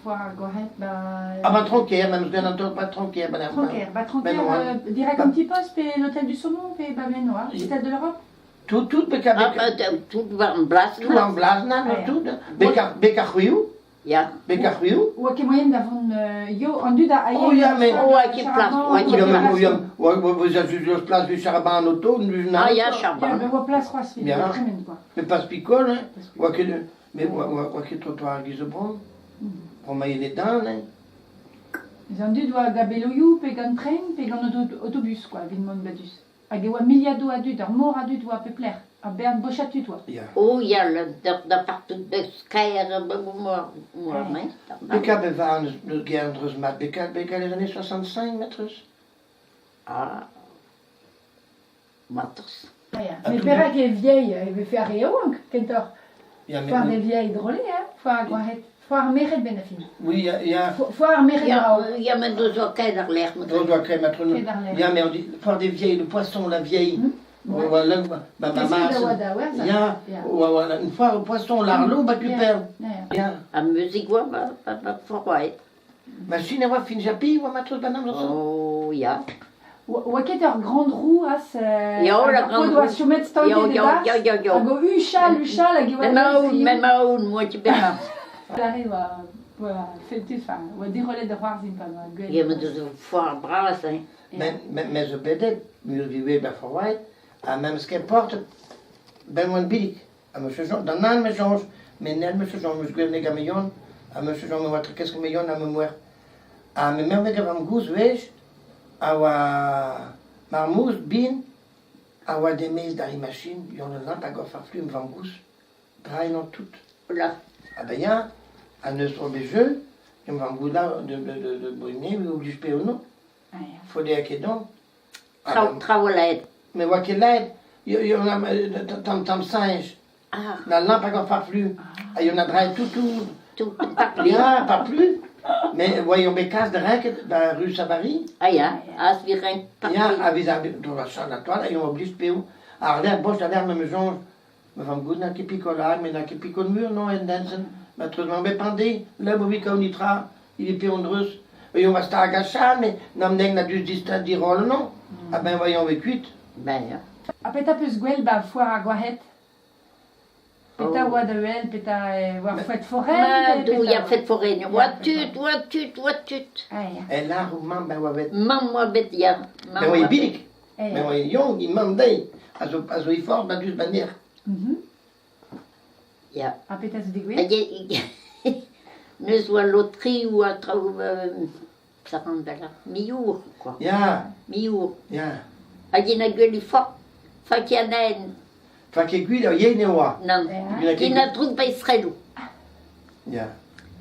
foar ar Gwarc'hed ba... Ah ba Tronquer, memes gant an taol ba Tronquer. Ba Tronquer, ba Tronquer, euh, dirak an ti-post pe l'hôtel du Saumon pe ba Menoa, l'hôtel de l'Europe Tout, tout, beka, Ah, beka, ba, tout war an blas tout an blas nan, Ah, tout. Beka, beka c'hwiou, Ya. beka c'hwiou. Oa ket moyen da vont euh, yo, an dud a Oh, ya, mais- Oa ket plas, oa ket Ya, plas. mais, ya, oa, oa, vous avez juste place du charbon en auto, nu Ah ya, Ya, Charban. ben oa plas c'hoazh evit Ya. tremen quoi. Mais pas picole, hein. Oa ket, mais oa, oa, oa ket trottoir giz bron. Bron ma les dents, hein. Eus an dud oa gabeloioù pe gant tren pe gant auto autobus quoi, evit mont badus. Hag e oa miliadoù a dud, ur mor a dud oa pep lec'h, ur bern bochad tud oa. Ya. Oh ya, da partout da skaer moa, hein. Beka bevañ eus ger dreuz mat, beka, beka les années 65, matreus? Ah, matreus. Ah ya. Mais perak e vieille e vefe ar re yaouank kentoc'h? Ya, mais, Foar des vieilles drôlées, hein? Foar ar gwraet. Foar ar merc'hed benn ar fin. Oui, ya, ya. Foar ar merc'hed Ya, a ya, mais deus oa ket ar lec'h. Deus oa ket matreus. Ket ar lec'h. Ya, mais on dit foire des vieilles, le poisson, la vieille. Hmm. Voilà, bah, ma ma Ya, voilà, une foire au poisson, l'arlo, bah, tu perds. Ya. A muzik oa ba, ba, ba foar Machine a oa fin japi oa matreus banam Oh, ya. Oa ket ur grande roue as Ya, la grande roue. Oa chomet stanket Ya, ya, ya, ya. Hag o huchal, huchal, hag e oa... Memaoun, memaoun, moa ti bennañ. Lare oa, oa feltus, enfin, oa dirollet da c'hoarzhin pa oa gwell. Ya, met eus foar bras, hein. Men, men, me zo bedet, mur diwezh ba Forwait, ha memes ket portet, ben oan bilik. Ha monsieur Jean, d'an nan me soñj, met nel monsieur Jean, meus gwell neg ameion, ha monsieur Jean me oa trekesk ameion ha me moer. Ha me mervek a vamm-gozh wech, a oa marmouz bin, a oa demez d'ar imachin, yon an lamp hag off ar flum vamm-gozh, drailhañ tout. Là. Ah ben ya, ha neus tro bet jeu, yon vamm-gozh là de, de, de, de Brunet, oblige pe o non. Faudait ket dont. Traoù, traoù laet. Me oa ket laet, tamm tamm singe. Ah. La lampe hag ar parplu. Ha yon a draet tout tout. Tout parplu. Ya, parplu. Mais voyons bet kas da renket da rue Savary. Ah ya, az vi renk parplu. Ya, a vez ar dans la salle à toile, yon oblige peo. Ar lec'h boch da lec'h ma me soñj. Ma vamm gout n'a ket pikolad, mais n'a ket pikol mur, non, en densen. Ma treuz mañ bet pandé, là, bo vi kaout nitra. Il est peon dreuz. Voyons va stag a chat, mais n'am neg na dus distin diroll, non. Ah ben voyons ve kuit. Ben ya. Ha petra peus gwell ba foar ar Gwahed? Petra oa da wel, petra war fouet foraine? Ma dou ya fête foraine. Oa tud, oa tud, oa tud. Ah ya. E lar o mamm ben oa bet. Mamm oa bet ya. Ben oa e bilig. Ben oa e yong, e mamm dezhi. A zo, a zo e forz ba dus ba ner. Ya. Ha petra zo degouezhet? Neus oa lotrioù ha traoù ça rend da miour quoi. Ya. Miour. Ya. Hag en a gweli fort, fak an Fak e gwir ur yen e oa. Nann. Ken a droug ba Israeloù. Ya.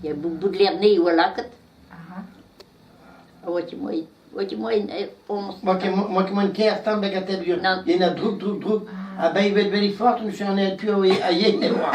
Ya bout lerné oa lakaet. Aha. Oa ket moaien. Oa ket moaien on Moa ket moa ket moaien ker tamm beg a teb ur. Yen a droug droug droug. Ha ben vet veli fort un chernet piv a yen e oa.